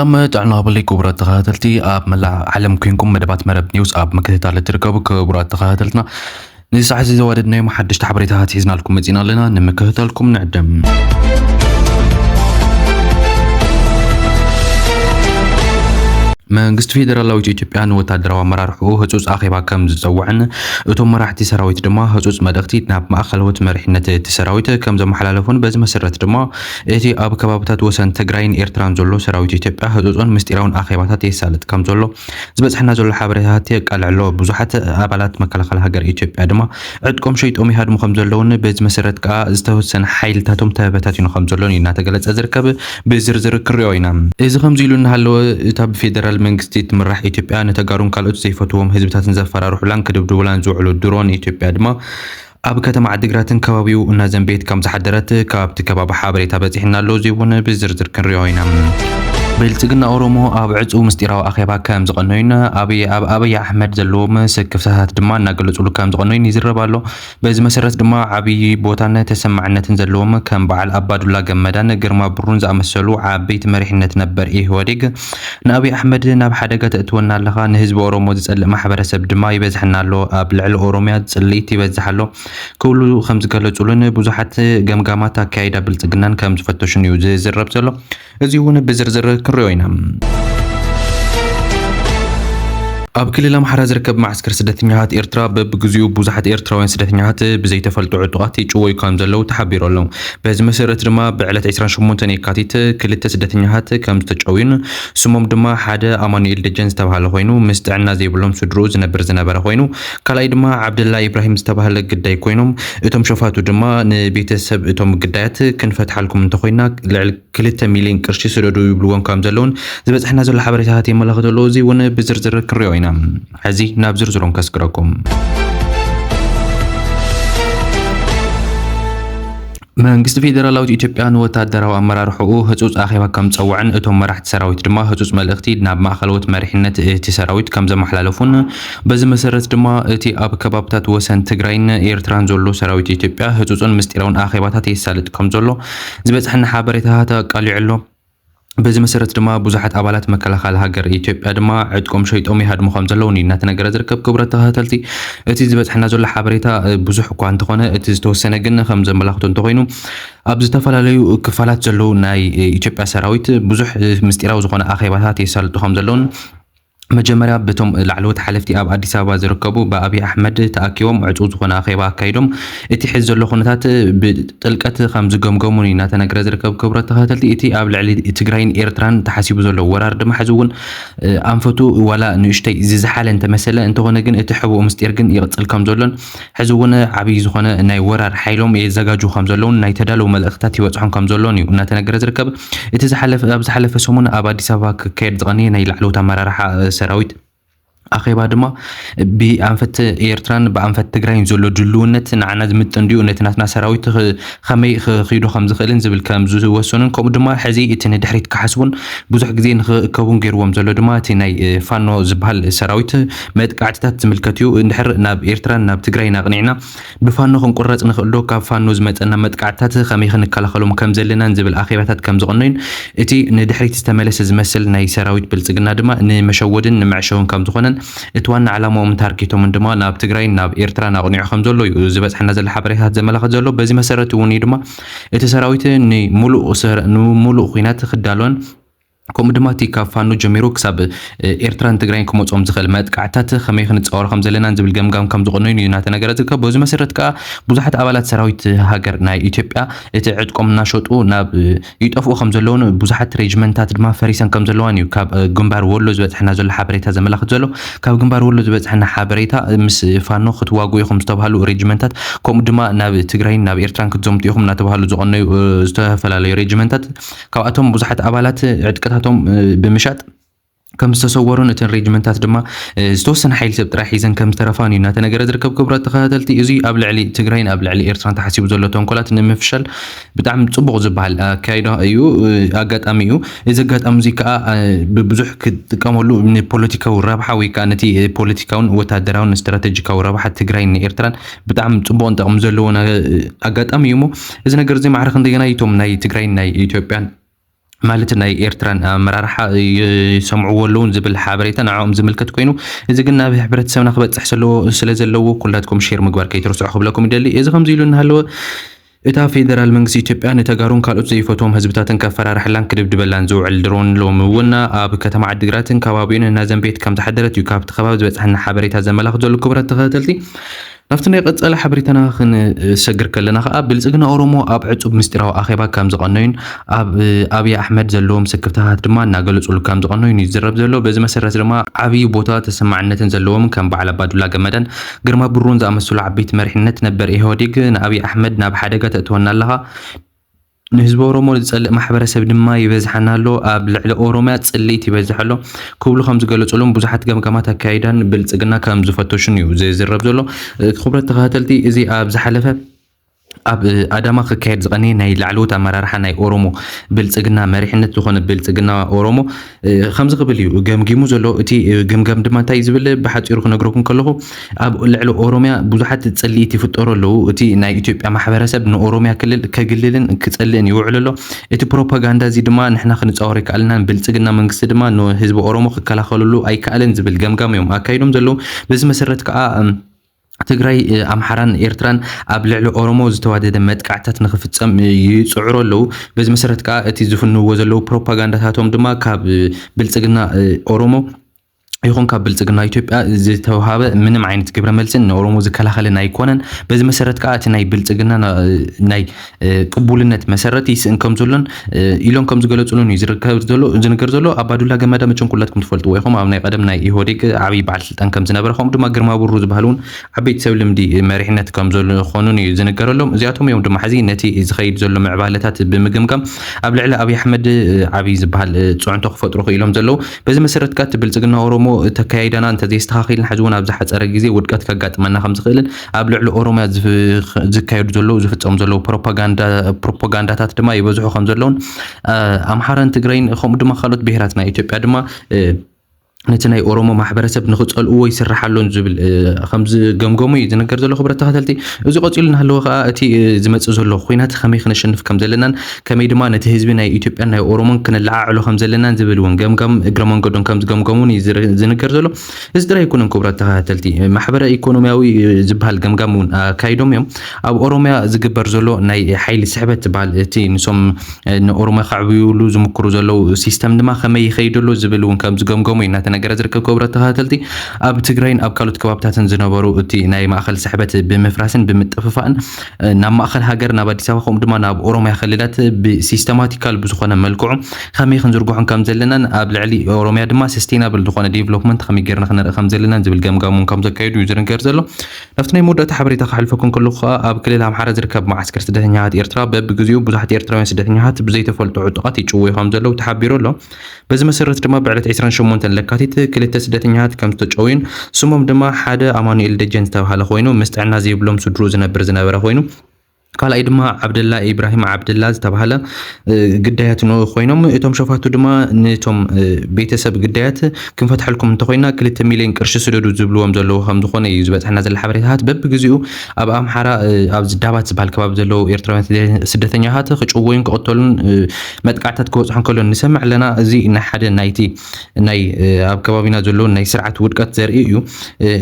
ኣብ ጥዕና ብለይ ክቡራት ተኸታተልቲ፣ ኣብ መላእ ዓለም ኮይንኩም መደባት መረብ ኒውስ ኣብ ምክትታል እትርከቡ ክቡራት ተኸታተልትና፣ ንሰዓት እዚ ዘዋደድናዮም ሓደሽቲ ሓበሬታታት ሒዝናልኩም መጺና ኣለና። ንምክትታልኩም ንዕደም። መንግስቲ ፌደራላዊት ኢትዮጵያ ንወታደራዊ ኣመራርሕኡ ህጹጽ ኣኼባ ከም ዝጸውዕን እቶም መራሕቲ ሰራዊት ድማ ህጹጽ መልእኽቲ ናብ ማእከላዎት መሪሕነት እቲ ሰራዊት ከም ዘመሓላለፉን፣ በዚ መሰረት ድማ እቲ ኣብ ከባብታት ወሰን ትግራይን ኤርትራን ዘሎ ሰራዊት ኢትዮጵያ ህጹጽን ምስጢራውን ኣኼባታት የሳልጥ ከም ዘሎ ዝበጽሐና ዘሎ ሓበሬታታት የቃልዕ ኣሎ። ብዙሓት ኣባላት መከላኸሊ ሃገር ኢትዮጵያ ድማ ዕጥቆም ሸይጦም ይሃድሙ ከም ዘለውን፣ በዚ መሰረት ከኣ ዝተወሰነ ሓይልታቶም ተበታቲኑ ከም ዘሎን እዩ እናተገለጸ ዝርከብ። ብዝርዝር ክንሪኦ ኢና። እዚ ከምዚ ኢሉ እናሃለወ፣ እታ ብፌደራል መንግስቲ ትምራሕ ኢትዮጵያ ንተጋሩን ካልኦት ዘይፈትዎም ህዝብታትን ዘፈራርሑላን ክድብድቡላን ዝውዕሉ ድሮን ኢትዮጵያ ድማ ኣብ ከተማ ዓዲግራትን ከባቢኡ እናዘንበየት ከም ዝሓደረት ካብቲ ከባቢ ሓበሬታ በጺሕና ኣሎ። እዚ እውን ብዝርዝር ክንሪኦ ኢና። ብልጽግና ኦሮሞ ኣብ ዕጹው ምስጢራዊ ኣኼባ ከም ዝቐነዩን ኣብይ፣ ኣብ ኣብይ ኣሕመድ ዘለዎም ስክፍታታት ድማ እናገለጹሉ ከም ዝቐነዩን ይዝረብ ኣሎ። በዚ መሰረት ድማ ዓብዪ ቦታን ተሰማዕነትን ዘለዎም ከም በዓል ኣባዱላ ገመዳን ግርማ ብሩን ዝኣመሰሉ ዓበይቲ መሪሕነት ነበር ኢህወዴግ ንኣብይ ኣሕመድ ናብ ሓደጋ ተእትወና ኣለኻ፣ ንህዝቢ ኦሮሞ ዝጸልእ ማሕበረሰብ ድማ ይበዝሐና ኣሎ፣ ኣብ ልዕሊ ኦሮሚያ ጽልኢት ይበዝሕ ኣሎ ክብሉ ከም ዝገለጹሉን ብዙሓት ገምጋማት ኣካይዳ ብልጽግናን ከም ዝፈተሹን እዩ ዝዝረብ ዘሎ። እዚ እውን ብዝርዝር ክንሪኦ ኢና። ኣብ ክልል ኣምሓራ ዝርከብ መዓስከር ስደተኛታት ኤርትራ በብግዚኡ ብዙሓት ኤርትራውያን ስደተኛታት ብዘይተፈልጡ ዕጡቓት ይጭወዩ ከም ዘለዉ ተሓቢሩ ኣሎ። በዚ መሰረት ድማ ብዕለት ዕስራን ሸሞንተን የካቲት ክልተ ስደተኛታት ከም ዝተጨውዩን ስሞም ድማ ሓደ ኣማኑኤል ደጀን ዝተባህለ ኮይኑ ምስ ጥዕና ዘይብሎም ስድርኡ ዝነብር ዝነበረ ኮይኑ ካልኣይ ድማ ዓብደላ ኢብራሂም ዝተባህለ ግዳይ ኮይኖም እቶም ሸፋቱ ድማ ንቤተሰብ እቶም ግዳያት ክንፈትሓልኩም እንተኮይና ልዕሊ ክልተ ሚልዮን ቅርሺ ስደዱ ይብልዎም ከም ዘለውን ዝበጽሐና ዘሎ ሓበሬታታት የመላኽት ኣሎ። እዚ እውን ብዝርዝር ክንሪኦ ኢና። ሕዚ ናብ ዝርዝሮም ከስግረኩም። መንግስቲ ፌደራላዊት ኢትዮጵያ ንወታደራዊ ኣመራርሕኡ ህጹጽ ኣኼባ ከም ዝጸውዐን እቶም መራሕቲ ሰራዊት ድማ ህጹጽ መልእኽቲ ናብ ማእኸለዎት መሪሕነት እቲ ሰራዊት ከም ዘመሓላለፉን በዚ መሰረት ድማ እቲ ኣብ ከባብታት ወሰን ትግራይን ኤርትራን ዘሎ ሰራዊት ኢትዮጵያ ህጹጽን ምስጢራውን ኣኼባታት የሳልጥ ከም ዘሎ ዝበጽሐና ሓበሬታታት ኣቃሊዑ ኣሎ። በዚ መሰረት ድማ ብዙሓት ኣባላት መከላኸሊ ሃገር ኢትዮጵያ ድማ ዕጥቆም ሸይጦም ይሃድሙ ከም ዘለውን እዩ እናተነገረ ዝርከብ። ክቡራት ተኸታተልቲ፣ እቲ ዝበጽሐና ዘሎ ሓበሬታ ብዙሕ እኳ እንተኾነ እቲ ዝተወሰነ ግን ከም ዘመላኽቶ እንተኾይኑ ኣብ ዝተፈላለዩ ክፋላት ዘለዉ ናይ ኢትዮጵያ ሰራዊት ብዙሕ ምስጢራዊ ዝኾነ ኣኼባታት የሳልጡ ከም ዘለውን መጀመርያ በቶም ላዕለዎት ሓለፍቲ ኣብ ኣዲስ ኣበባ ዝርከቡ ብኣብይ ኣሕመድ ተኣኪቦም ዕፁ ዝኾነ ኣኼባ ኣካይዶም እቲ ሕዚ ዘሎ ኩነታት ብጥልቀት ከም ዝገምገሙን እዩ እናተነገረ ዝርከብ። ክቡራት ተኸታተልቲ፣ እቲ ኣብ ልዕሊ ትግራይን ኤርትራን ተሓሲቡ ዘሎ ወራር ድማ ሕዚ እውን ኣንፈቱ ዋላ ንእሽተይ ዝዝሓለ እንተመሰለ እንተኾነ ግን እቲ ሕቡእ ምስጢር ግን ይቕፅል ከም ዘሎን ሕዚ እውን ዓብዪ ዝኾነ ናይ ወራር ሓይሎም የዘጋጁ ከም ዘለውን ናይ ተዳለዉ መልእኽትታት ይበፅሖም ከም ዘሎን እዩ እናተነገረ ዝርከብ። እቲ ዝሓለፈ ኣብ ዝሓለፈ ሰሙን ኣብ ኣዲስ ኣበባ ክካየድ ዝቐነየ ናይ ላዕለዎት ኣመራርሓ ሰራዊት ኣኼባ ድማ ብኣንፈት ኤርትራን ብኣንፈት ትግራይን ዘሎ ድልውነት ንዓና ዝምጥን ድዩ፣ ነቲ ናትና ሰራዊት ከመይ ክኺዶ ከም ዝኽእልን ዝብል ከም ዝወሰኑን ከምኡ ድማ ሕዚ እቲ ንድሕሪት ክሓስቡን ብዙሕ ግዜ ንኽእከቡን ገይርዎም ዘሎ ድማ እቲ ናይ ፋኖ ዝበሃል ሰራዊት መጥቃዕትታት ዝምልከት እዩ። እንድሕር ናብ ኤርትራን ናብ ትግራይን ኣቕኒዕና ብፋኖ ክንቁረጽ ንኽእል ዶ? ካብ ፋኖ ዝመጸና መጥቃዕትታት ከመይ ክንከላኸሎም ከም ዘለናን ዝብል ኣኼባታት ከም ዝቐነዩን እቲ ንድሕሪት ዝተመለሰ ዝመስል ናይ ሰራዊት ብልጽግና ድማ ንመሸወድን ንመዕሸውን ከም ዝኾነን እቲ ዋና ዓላማኦምን ታርጌቶምን ድማ ናብ ትግራይን ናብ ኤርትራን ኣቕኒዑ ከም ዘሎ እዩ ዝበጽሐና ዘሎ ሓበሬታት ዘመላኽት ዘሎ። በዚ መሰረት እውን እዩ ድማ እቲ ሰራዊት ንሙሉእ ሰር-፣ ንሙሉእ ኲናት ክዳሎን ከምኡ ድማ እቲ ካብ ፋኖ ጀሚሩ ክሳብ ኤርትራን ትግራይን ክመፅኦም ዝኽእል መጥቃዕታት ከመይ ክንፃወሮ ከም ዘለናን ዝብል ገምጋም ከም ዝቐነዩን እዩ እናተነገረ ዝርከብ። በዚ መሰረት ከዓ ብዙሓት ኣባላት ሰራዊት ሃገር ናይ ኢትዮጵያ እቲ ዕጥቆም እናሸጡ ናብ ይጠፍኡ ከም ዘለውን ብዙሓት ሬጅመንታት ድማ ፈሪሰን ከም ዘለዋን እዩ ካብ ግንባር ወሎ ዝበፅሐና ዘሎ ሓበሬታ ዘመላኽት ዘሎ። ካብ ግንባር ወሎ ዝበፅሐና ሓበሬታ ምስ ፋኖ ክትዋጉ ኢኹም ዝተባሃሉ ሬጅመንታት ከምኡ ድማ ናብ ትግራይን ናብ ኤርትራን ክትዘምቱ ኢኹም እናተባሃሉ ዝቐነዩ ዝተፈላለዩ ሬጅመንታት ካብኣቶም ብዙሓት ኣባላት ዕጥቅታቶም ብምሻጥ ከም ዝተሰወሩን እተን ሬጅመንታት ድማ ዝተወሰነ ሓይሊ ሰብ ጥራሕ ሒዘን ከም ዝተረፋን እዩ እናተነገረ ዝርከብ። ክቡራት ተኸታተልቲ፣ እዚ ኣብ ልዕሊ ትግራይን ኣብ ልዕሊ ኤርትራን ተሓሲቡ ዘሎ ተንኮላት ንምፍሻል ብጣዕሚ ጽቡቕ ዝበሃል ኣካይዳ እዩ፣ ኣጋጣሚ እዩ። እዚ ኣጋጣሚ እዚ ከዓ ብብዙሕ ክጥቀመሉ ንፖለቲካዊ ረብሓ ወይ ከዓ ነቲ ፖለቲካውን ወታደራውን ስትራተጂካዊ ረብሓ ትግራይን ኤርትራን ብጣዕሚ ጽቡቕን ጠቕሚ ዘለዎ ኣጋጣሚ እዩ። እሞ እዚ ነገር እዚ ማዕረ ክንደየናይ እቶም ናይ ትግራይን ናይ ኢትዮጵያን ማለት ናይ ኤርትራን ኣመራርሓ ይሰምዕዎ ኣለውን ዝብል ሓበሬታ ንዕኦም ዝምልከት ኮይኑ፣ እዚ ግን ናብ ሕብረተሰብና ክበፅሕ ስለ ዘለዎ ኩላትኩም ሼር ምግባር ከይትርስዑ ክብለኩም ይደሊ። እዚ ከምዚ ኢሉ እናሃለወ፣ እታ ፌደራል መንግስቲ ኢትዮጵያ ንተጋሩን ካልኦት ዘይፈትዎም ህዝብታትን ከፈራርሐላን ክድብድበላን ዝውዕል ድሮን ሎሚ እውን ኣብ ከተማ ዓዲግራትን ከባቢኡን እናዘንበየት ከም ዝሓደረት እዩ ካብቲ ከባቢ ዝበፅሐና ሓበሬታ ዘመላኽት ዘሎ። ክቡራት ተኸታተልቲ፣ ናብቲ ናይ ቀጻሊ ሓበሬታና ክንሰግር ከለና ከኣ፣ ብልጽግና ኦሮሞ ኣብ ዕጹብ ምስጢራዊ ኣኼባ ከም ዝቐነዩን ኣብ ኣብይ ኣሕመድ ዘለዎም ስክፍታታት ድማ እናገለጹሉ ከም ዝቐነዩን እዩ ዝዝረብ ዘሎ። በዚ መሰረት ድማ ዓብዪ ቦታ ተሰማዕነትን ዘለዎም ከም በዓል ኣባዱላ ገመዳን ግርማ ብሩን ዝኣመሰሉ ዓበይቲ መሪሕነት ነበር ኢህወዴግ ንኣብይ ኣሕመድ ናብ ሓደጋ ተእትወና ኣለኻ፣ ንህዝቢ ኦሮሞ ዝጸልእ ማሕበረሰብ ድማ ይበዝሓና ኣሎ፣ ኣብ ልዕሊ ኦሮምያ ጽልኢት ይበዝሕ ኣሎ ክብሉ ከም ዝገለጹሎም ብዙሓት ገምጋማት ኣካይዳን ብልጽግና ከም ዝፈተሹን እዩ ዝዝረብ ዘሎ። ክቡራት ተኸታተልቲ፣ እዚ ኣብ ዝሓለፈ ኣብ ኣዳማ ክካየድ ዝቐነየ ናይ ላዕለዎት ኣመራርሓ ናይ ኦሮሞ ብልጽግና መሪሕነት ዝኾነ ብልጽግና ኦሮሞ ከምዚ ክብል እዩ ገምጊሙ ዘሎ። እቲ ግምገም ድማ እንታይ ዝብል ብሓፂሩ ክነግረኩም ከለኹ፣ ኣብ ልዕሊ ኦሮምያ ብዙሓት ጽልኢት ይፍጠሩ ኣለዉ። እቲ ናይ ኢትዮጵያ ማሕበረሰብ ንኦሮምያ ክልል ከግልልን ክጸልእን ይውዕል ኣሎ። እቲ ፕሮፓጋንዳ እዚ ድማ ንሕና ክንጻወሮ ኣይከኣልናን፣ ብልጽግና መንግስቲ ድማ ንህዝቢ ኦሮሞ ክከላኸለሉ ኣይከኣልን ዝብል ገምጋም እዮም ኣካይዶም ዘለዉ። በዚ መሰረት ከዓ ትግራይ ኣምሓራን ኤርትራን ኣብ ልዕሊ ኦሮሞ ዝተዋደደ መጥቃዕታት ንክፍጸም ይጽዕሩ ኣለዉ። በዚ መሰረት ከዓ እቲ ዝፍንዎ ዘለዉ ፕሮፓጋንዳታቶም ድማ ካብ ብልጽግና ኦሮሞ ይኹን ካብ ብልጽግና ኢትዮጵያ ዝተውሃበ ምንም ዓይነት ግብረ መልስን ንኦሮሞ ዝከላኸልን ኣይኮነን። በዚ መሰረት ከዓ እቲ ናይ ብልጽግና ናይ ቅቡልነት መሰረት ይስእን ከም ዘሎን ኢሎም ከም ዝገለጹሉን እዩ ዝርከብ ዘሎ ዝንገር ዘሎ። ኣባዱላ ገመዳ መቸም ኩላትኩም ትፈልጥዎ ኢኹም። ኣብ ናይ ቀደም ናይ ኢህወዴግ ዓብዪ በዓል ስልጣን ከም ዝነበረ፣ ከምኡ ድማ ግርማ ብሩ ዝበሃል እውን ዓበይቲ ሰብ ልምዲ መሪሕነት ከም ዝኾኑን እዩ ዝንገረሎም። እዚኣቶም እዮም ድማ ሕዚ ነቲ ዝኸይድ ዘሎ ምዕባለታት ብምግምጋም ኣብ ልዕሊ ኣብይ ኣሕመድ ዓብዪ ዝበሃል ፅዕንቶ ክፈጥሩ ክኢሎም ዘለዉ። በዚ መሰረት ከዓ እቲ ብልጽግና ኦሮሞ ተካያይዳና እንተዘይስተኻኺልና ሕዚ እውን ኣብ ዝሓፀረ ግዜ ውድቀት ከጋጥመና ከም ዝኽእልን ኣብ ልዕሊ ኦሮምያ ዝካየዱ ዘለዉ ዝፍፀሙ ዘለዉ ፕሮፓጋንዳታት ድማ ይበዝሑ ከም ዘለውን ኣምሓራን ትግራይን ከምኡ ድማ ካልኦት ብሄራት ናይ ኢትዮጵያ ድማ ነቲ ናይ ኦሮሞ ማሕበረሰብ ንኽጸልእዎ ይስራሕ ኣሎን ዝብል ከም ዝገምገሙ እዩ ዝነገር ዘሎ። ክብረት ተኸተልቲ፣ እዚ ቀጺሉ እናሃለወ ከዓ እቲ ዝመጽእ ዘሎ ኹናት ከመይ ክነሸንፍ ከም ዘለናን ከመይ ድማ ነቲ ህዝቢ ናይ ኢትዮጵያን ናይ ኦሮሞን ክነለዓዕሎ ከም ዘለናን ዝብል እውን ገምጋም እግረ መንገዶም ከም ዝገምገሙን እዩ ዝንገር ዘሎ። እዚ ጥራይ ኣይኮነን ክቡራት ተኸታተልቲ፣ ማሕበረ ኢኮኖሚያዊ ዝበሃል ገምጋም እውን ኣካይዶም እዮም። ኣብ ኦሮምያ ዝግበር ዘሎ ናይ ሓይሊ ስሕበት ዝበሃል እቲ ንሶም ንኦሮሞ ከዕብዩሉ ዝምክሩ ዘለዉ ሲስተም ድማ ከመይ ይኸይድ ኣሎ ዝብል እውን ከም ዝገምገሙ እዩ እናተነገረ ዝርከብ። ክቡራት ተኸታተልቲ፣ ኣብ ትግራይን ኣብ ካልኦት ከባብታትን ዝነበሩ እቲ ናይ ማእኸል ስሕበት ብምፍራስን ብምጥፍፋእን ናብ ማእኸል ሃገር ናብ ኣዲስ ኣበባ ከምኡ ድማ ናብ ኦሮምያ ክልላት ብሲስተማቲካል ብዝኾነ መልክዑ ከመይ ክንዝርግሖን ከም ዘለናን ኣብ ልዕሊ ኦሮምያ ድማ ሰስቴናብል ዝኾነ ዴቨሎፕመንት ከመይ ጌርና ክነርኢ ከም ዘለናን ዝብል ገምጋም እውን ከም ዘካየዱ እዩ ዝንገር ዘሎ። ናብቲ ናይ መወዳእታ ሓበሬታ ክሕልፈኩም ከለኹ ከዓ ኣብ ክልል ኣምሓራ ዝርከብ መዓስከር ስደተኛታት ኤርትራ በብግዚኡ ብዙሓት ኤርትራውያን ስደተኛታት ብዘይተፈልጡ ዕጡቓት ይጭወዩ ከም ዘለዉ ተሓቢሩ ኣሎ። በዚ መሰረት ድማ ብዕለት ዕስራን ሸሞንተን ለካቲት ክልተ ስደተኛታት ከም ዝተጨወዩን ስሞም ድማ ሓደ ኣማኑኤል ደጀን ዝተባሃለ ኮይኑ ምስ ጥዕና ዘይብሎም ስድሩ ዝነብር ዝነበረ ኮይኑ ካልኣይ ድማ ዓብደላ ኢብራሂም ዓብደላ ዝተባሃለ ግዳያት ኮይኖም እቶም ሸፋቱ ድማ ነቶም ቤተሰብ ግዳያት ክንፈትሐልኩም እንተኮይና ክልተ ሚሊዮን ቅርሺ ስደዱ ዝብልዎም ዘለዉ ከም ዝኾነ እዩ ዝበፅሐና ዘሎ ሓበሬታታት። በብግዚኡ ኣብ ኣምሓራ ኣብ ዝዳባት ዝበሃል ከባቢ ዘለዉ ኤርትራውያን ስደተኛታት ክጭወዩን ክቕተሉን መጥቃዕታት ክበፅሑ ከሎ ንሰምዕ ኣለና። እዚ ናይ ሓደ ናይቲ ናይ ኣብ ከባቢና ዘሎ ናይ ስርዓት ውድቀት ዘርኢ እዩ።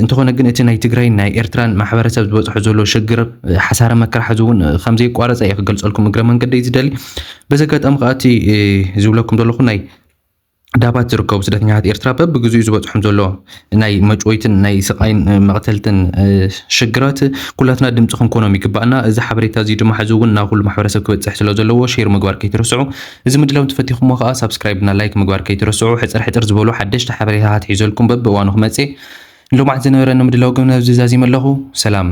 እንተኾነ ግን እቲ ናይ ትግራይ ናይ ኤርትራን ማሕበረሰብ ዝበፅሑ ዘሎ ሽግር ሓሳረ መከራ ሕዚ እውን ከም ዘይቋረፀ እየ ክገልፀልኩም እግረ መንገደይ ዝደሊ። በዚ ኣጋጣሚ ከዓ እቲ ዝብለኩም ዘለኹ ናይ ዳባት ዝርከቡ ስደተኛታት ኤርትራ በብግዚኡ ዝበፅሖም ዘሎ ናይ መጭወይትን ናይ ስቃይን መቕተልትን ሽግራት ኩላትና ድምፂ ክንኮኖም ይግባእና። እዚ ሓበሬታ እዚ ድማ ሕዚ እውን ናብ ኩሉ ማሕበረሰብ ክበፅሕ ስለ ዘለዎ ሼር ምግባር ከይትርስዑ። እዚ ምድላው እንተፈቲኹሞ ከዓ ሳብስክራይብ እና ላይክ ምግባር ከይትርስዑ። ሕፅር ሕፅር ዝበሉ ሓደሽቲ ሓበሬታታት ሒዘልኩም በብእዋኑ ክመፅእ። ንሎማዓት ዝነበረኒ ምድላው ግን ኣብዚ ዛዚመ ኣለኹ። ሰላም።